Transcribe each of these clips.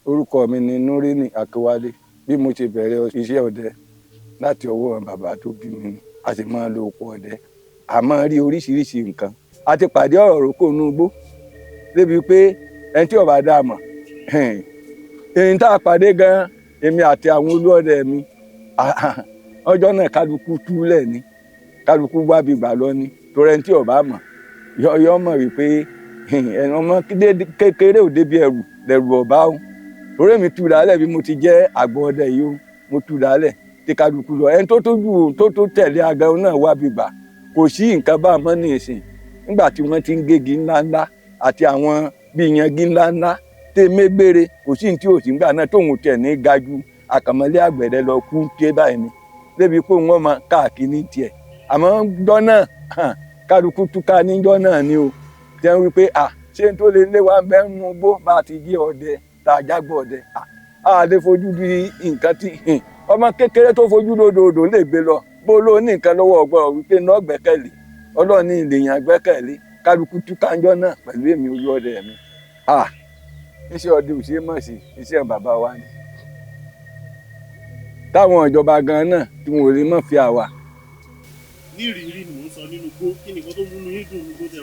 Orúkọ mi ni Núrínì Akínwálé. Bí mo ṣe bẹ̀rẹ̀ iṣẹ́ ọdẹ láti ọwọ́ bàbá tó bí mi ni, a sì máa ń lo oko ọdẹ. A máa ń rí oríṣiríṣi nǹkan. A ti pàdé ọ̀rọ̀ rókò inú igbó débi pé ẹni tí ó bá dá a mọ̀, èyí tá a pàdé gan, èmi àti àwọn olúọdẹ mi, ọjọ́ náà kálukú túlẹ̀ ni, kálukú wábi gbà lọ ni. Torí ẹni tí ó bá mọ̀ yọ mọ̀ wípé ọmọ kékeré ò débi ẹrù lẹ̀rù ọ̀bá o. Torí èmi tú dálẹ̀ bí mo ti jẹ́ àgbọ̀ ọdẹ yìí o, mo tú dálẹ̀ tí kálukú lọ. Ẹni tó tójú tó tẹ̀lé agan náà wábi gbà. Kò sí nǹkan bá a mọ́ ní ìsìn nígbà tí wọ́n ti ń gégi ńláńlá àti àwọn bíi yangi ńláńlá tẹ mégbére. Kò sí ní tí ò sí nígbà náà tóun tẹ̀ ní ga ju àkànmọ́lé àgbẹ̀dẹ lọ kú ké báyìí ni, débi pé wọ́n máa káàkiri tiẹ̀. Àmọ́ jọ́ náà kálukú túká níjọ́ náà ni o, tẹ́ ń wí pé à ṣé n tó lè lé wa mẹ́nu gbó bá a ti jí ọdẹ tá a jágbọ́ ọdẹ, a lè fojú di nǹkan tí ọmọ kékeré tó fojú lódòdó lè gbé lọ. Bó ló ní nǹkan lọ́wọ́ ọgbọ́n wípé náà gbẹ́kẹ̀lé Ọlọ́run ní ìlèyàn gbẹ́kẹ̀lé. Kálukú túká ńjọ́ náà pẹ̀lú èmi olú ọdẹ mi. Iṣẹ́ ọdẹ ò ṣeé mọ̀ sí, iṣẹ́ bàbá wa ni. Táwọn ìjọba gan náà tí wọn ò lè mọ̀ fi àwa. Ní ìrírí ni mò ń sọ nínú igbó, kí nìkan tó múnú yín dùn nínú igbó tẹ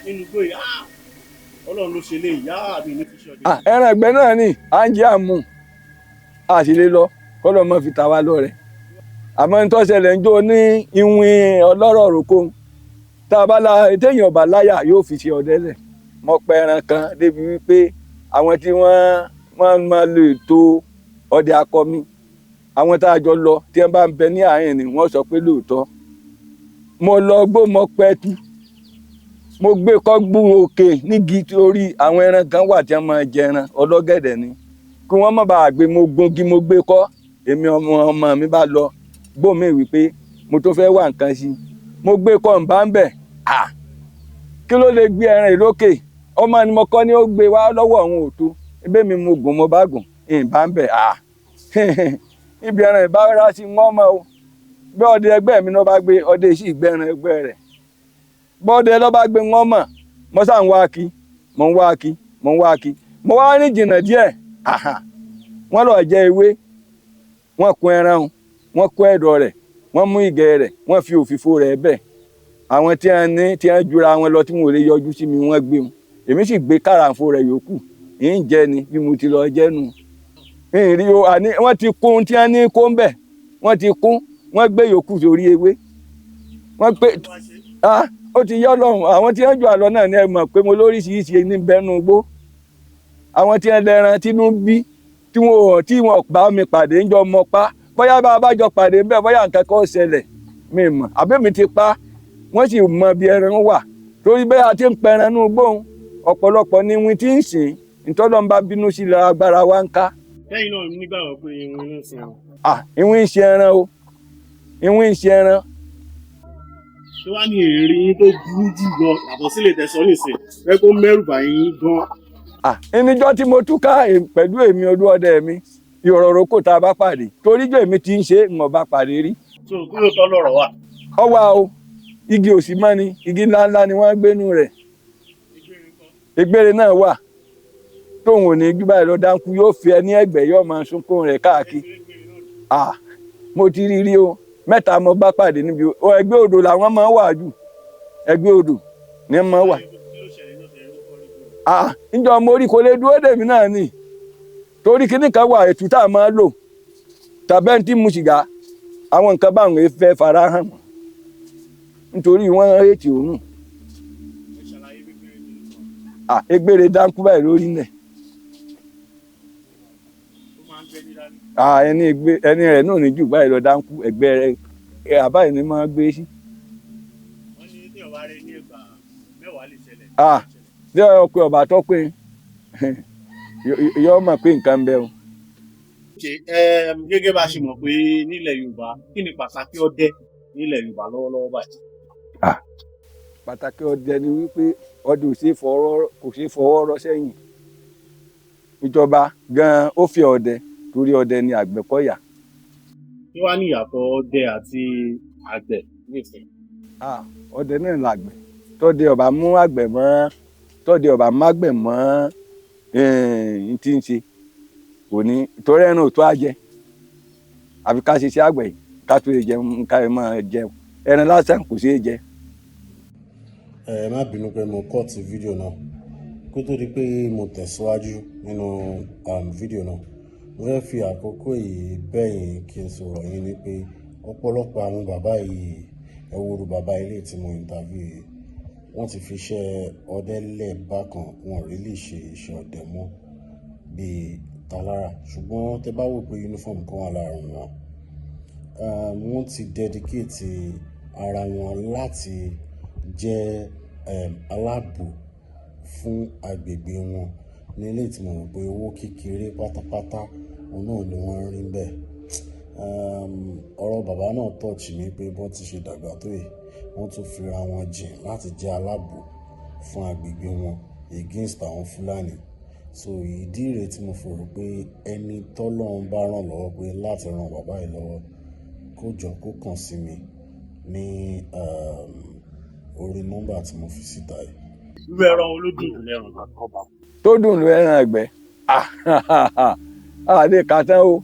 nínú igbó yìí? Ọlọ́run ló ṣe lé ìyá mi ní fi ṣe ọdẹ. Ẹran ẹgbẹ́ náà ni à ń jẹ́ àmú, a sì lè lọ kọ́lọ́ mọ́ fi ta wá lọ́rẹ. Àmọ́ ní tó ṣẹlẹ̀ ń jó ní ìwìn ọlọ́rọ̀ roko tá a bá la téèyàn ọba láyà yóò fi ṣe ọdẹ lẹ̀. Mo pa ẹran kan débi wípé àwọn tí wọ́n máa lo ètò ọdẹ akọmi, àwọn tá a jọ lọ tí wọ́n bá ń bẹ ní àárín ni wọ́n sọ pé lóòótọ́ mo lọ gbó, mo pẹtu, mo gbé kọ́gbú òkè nígi torí àwọn ẹran kan wà tí wọ́n máa jẹ ẹran ọlọ́gẹ̀dẹ̀ ni, kí wọ́n má bàa gbé. Mo gungi, mo gbé kọ́. Èmi ọmọ ọmọ mi bá lọ gbó mi wípé mo tó fẹ́ wá nǹkan sí, mo gbé kọ́ ń bá ń bẹ̀. Kí ló lè gbé ẹran ìlókè? Ọmọ ni mo kọ́ ni ó gbé wá lọ́wọ́ òun òtó ebí mi. Mo gùn, mo bá gùn ń bá ń bẹ̀. Ibi ẹran ìbára sí wọ́n mọ́ o. Bí ọdẹ ẹgbẹ́ mi náà bá gbé ọdẹ sì gbé ẹran ẹgbẹ́ rẹ̀, bọ́dẹ lọ́ bá gbé wọ́n mọ̀. Mo sá ń wá kí, mo ń wá kí, mo ń wá kí. Mo wá ní jìnnà díẹ̀, wọ́n lọ jẹ ewé, wọ́n kó ẹran, wọ́n kó ẹ̀dọ̀ rẹ̀, wọ́n mú ìgẹ̀ rẹ̀, wọ́n fi òfìfo rẹ̀ bẹ̀. Àwọn tí wọ́n ní tí wọ́n jura wọn lọ tí wọn ò lè yọjú sí mi, wọ́n gbé wọn. Èmi sì gbé kàràǹfò rẹ̀ yòókù ń jẹ ni bí mo ti lọ jẹ́ nu. Ìrìn o, àní wọ́n ti kún tí wọ́n ní kó ń bẹ̀, wọ́n ti kún, wọ́n gbé yòókù sórí ewé. Wọ́n pé ó ti yọ́ lọ́hùn. Àwọn tí wọ́n jù àlọ́ náà ni ẹ mọ̀ pé mo lóríṣiríṣi ní bẹ́nu gbó. Àwọn tí wọ́n lẹ́ran tínú bí tí wọ́n bá mi pàdé ń jọ mọ pa, bóyá bá a bá jọ pàdé ń bẹ̀, bóyá nǹkan kan ṣẹlẹ̀ mi mọ̀ àbí mi ti pa. Wọ́n sì mọ bí ẹran wà torí bẹ́ẹ̀ a ti ń pẹran nú gbóhùn. Ọ̀pọ̀lọpọ̀ ni wọ́n ti ń sìn ìtọ́lọ́ ń bá bínú sí la agbára wa ń ká. Lẹ́yìn náà nígbàgbọ́ pé ìwìn ń sin o. Ìwìn ń ṣe ẹran o, ìwìn ń ṣe ẹran. Ṣé wàá ní èrè yín tó burú jù lọ yàtọ̀ sílé tẹ̀sán nìsín fẹ́ kó mẹ́rù bà yín gan? Ìníjọ́ tí mo túká pẹ̀lú èmi olúọdẹ mi ìrọ̀rọ̀ kò tá a bá pàdé torí jọ èmi ti ń ṣe ń ọba pàdé rí. So kí ló tọ́ lọ́rọ̀ wà? Ọwọ́ o, igi òsì mọ́ ni, igi ńláńlá ni wọ́n gbénú rẹ̀. Ìgbére náà wà tóun ò ní gbí báyìí lọ dáńkú, yóò fi ẹ ní ẹ̀gbẹ́, yóò máa sunkún rẹ̀ káàkiri. Mo ti rí rí o, mẹ́ta mo bá pàdé níbi ẹgbẹ́ odò làwọn máa ń wà jù, ẹgbẹ́ odò ni wọ́n máa ń wà. Níjọ́ mo rí kò lè dúró dèmí náà ni, torí kíní kan wà ètò tá a máa lò tàbẹ́ tí mu sìgá, àwọn nǹkan báwọn fẹ́ fara hàn wọ́n nítorí wọ́n rétí òórùn. Egbére dáńkú báyìí lórí nẹ̀. Ẹni ẹni rẹ̀ náà ní jù báyìí lọ dáńkú, ẹgbẹ́ rẹ̀ àbáyé ni máa gbé sí. Bí ọkọ ọba tó pé yọ mọ̀ pé nǹkan ń bẹ o. Gẹ́gẹ́ bá a ṣe mọ̀ pé nílẹ̀ Yorùbá, kí ni pàtàkì ọdẹ nílẹ̀ Yorùbá lọ́wọ́lọ́wọ́ báyìí? Pàtàkì ọdẹ ni wípé ọdẹ ò ṣeé fọwọ́, kò ṣeé fọwọ́ rọ́ sẹ́yìn. Ìjọba gan-an ó fi ọdẹ torí ọdẹ ni Àgbẹ̀kọ̀yà. Kí wàá ní ìyàtọ̀ ọdẹ àti àgbẹ̀ nísìnyí? Ọdẹ náà làgbẹ̀. Tọ́dẹ ọba mú àgbẹ̀ mọ́, tọ́dẹ ọba má gbẹ̀ mọ́ n tí ń ṣe. Kò ní torí ẹran ò tó àjẹ, àfi ká ṣiṣẹ́ àgbẹ̀ yìí ká tó lè jẹun, ká lè máa jẹun. Ẹran lásán kò ṣeé jẹ. Ẹ má bínú pé mo cut fídíò náà kó tó di pé mo tẹ̀síwájú nínú fídíò náà. Mo fẹ́ fi àkókò yìí bẹ̀yìn kí n sọ̀rọ̀ yín ni pé ọ̀pọ̀lọpọ̀ àwọn bàbá yìí, ẹ wo irú bàbá ilé tí mo interview yìí, wọ́n ti fi iṣẹ́ ọdẹ lẹ̀ bákan, wọn ò really ṣe iṣẹ́ ọdẹ mọ́ bíi talára. Ṣùgbọ́n tẹ bá wò pé uniform kan wà lára wọn, wọ́n ti dedicate ara wọn láti jẹ́ aláàbò fún agbègbè wọn ní ilé tí mo rò pé owó kékeré pátápátá òun náà ni wọ́n ń rí bẹ́ẹ̀. Ọ̀rọ̀ bàbá náà touch mi pé bọ́n ti ṣe dàgbà tó yìí, wọ́n tún fira wọn jìn láti jẹ́ aláàbò fún agbègbè wọn against àwọn Fúlàní. So ìdí rèé tí mo fi rò pé ẹni tọ́lọ́run bá ràn lọ́wọ́ pé láti ran bàbá yìí lọ́wọ́, kó jọ kó kàn sí mi ní orí nọ́mbà tí mo fi síta yìí. Irú ẹran wo ló dùn jù lẹ́nu? Tó dùn ló ẹran ẹ̀gbẹ́ a lè kà tán o,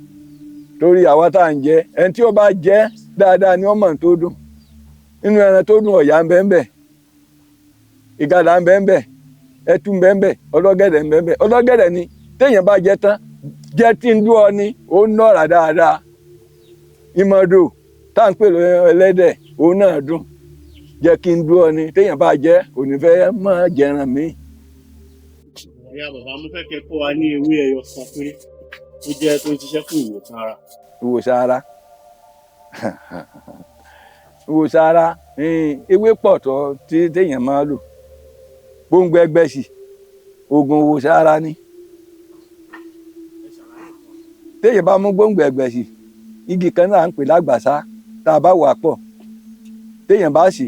torí àwa tá à ń jẹ, ẹni tí ó bá jẹ dáadáa ni ó mọ̀ tó dùn. Nínú ẹran tó dùn, ọ̀yà ń bẹ ń bẹ, ìgalà ń bẹ ń bẹ, ẹtu ń bẹ ń bẹ, ọlọ́gẹ̀dẹ̀ ń bẹ ń bẹ. Ọlọ́gẹ̀dẹ̀ ni téèyàn bá jẹ tán, jẹ tí ń dún ọ ni ó ń nọ̀rà dáadáa. Ìmọ̀dò tá à ń pè lọ ẹlẹ́dẹ̀, òun náà dùn. Jẹ́ kí n dún ọ ni téèyàn bá jẹ kò ní fẹ́ máa jẹran míì. Ẹ̀yà bàbá, mo fẹ́ kẹ́ kọ́ wa ní ewé ẹyọ kan péré tó jẹ́ tó ń ṣiṣẹ́ fún ìwòsàn ara. Ìwòsàn ara, ìwòsàn ara, ewé pọ̀ tó tí téèyàn máa lò. Gbóngbó ẹgbẹ́sì, oògùn ìwòsàn ara ni. Téèyàn bá mú gbóngbó ẹgbẹ́sì, igi kan náà ń pè lágbàsá, tá a bá wà pọ̀, téèyàn bá sì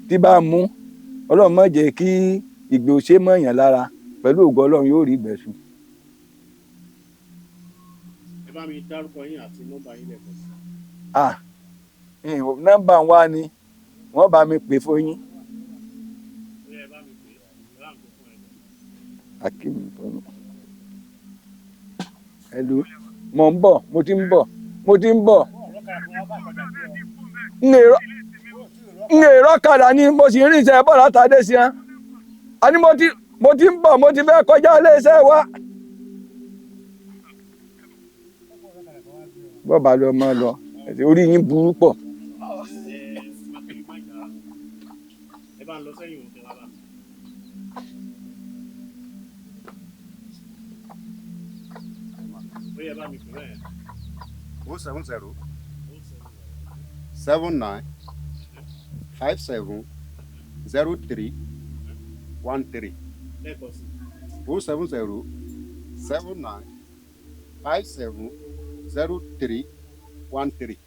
tí bá mú, Ọlọ́run má jẹ́ kí ìgbẹ́ òṣè mọ̀yàn lára, pẹ̀lú ògo Ọlọ́run yóò rí ìgbẹ́ sùn. Ẹ bá mi dárúkọ yín àti nọ́mbà yín lẹ́ẹ̀kan sí. Ah, nọ́mbà wa ni wọ́n bá mi pè fún yín. Ó yá, ẹ bá mi pè é, ẹ bá mi pè fún ẹ. Akeem fọnù. Hello, mo ń bọ̀, mo ti ń bọ̀, mo ti ń bọ̀. N èrò ọ̀kadà ni mo sì ń rìn iṣẹ́ bọ̀ látàdé sí ẹ. A ní mo ti ń bọ̀, mo ti fẹ́ kọjá iléeṣẹ́ wa. Bọ́ọ̀bà lọ máa lọ, orí yín burú pọ̀. Ẹ Akeem, má jà, ẹ bá ń lọ sẹ́yìn òun kẹ́ wá bá mi. Ó yá, ẹ bá mi pè bẹ́ẹ̀. 070 070 79 57 03 13. Lẹ́ẹ̀kan sí. 070 79 57 03 13.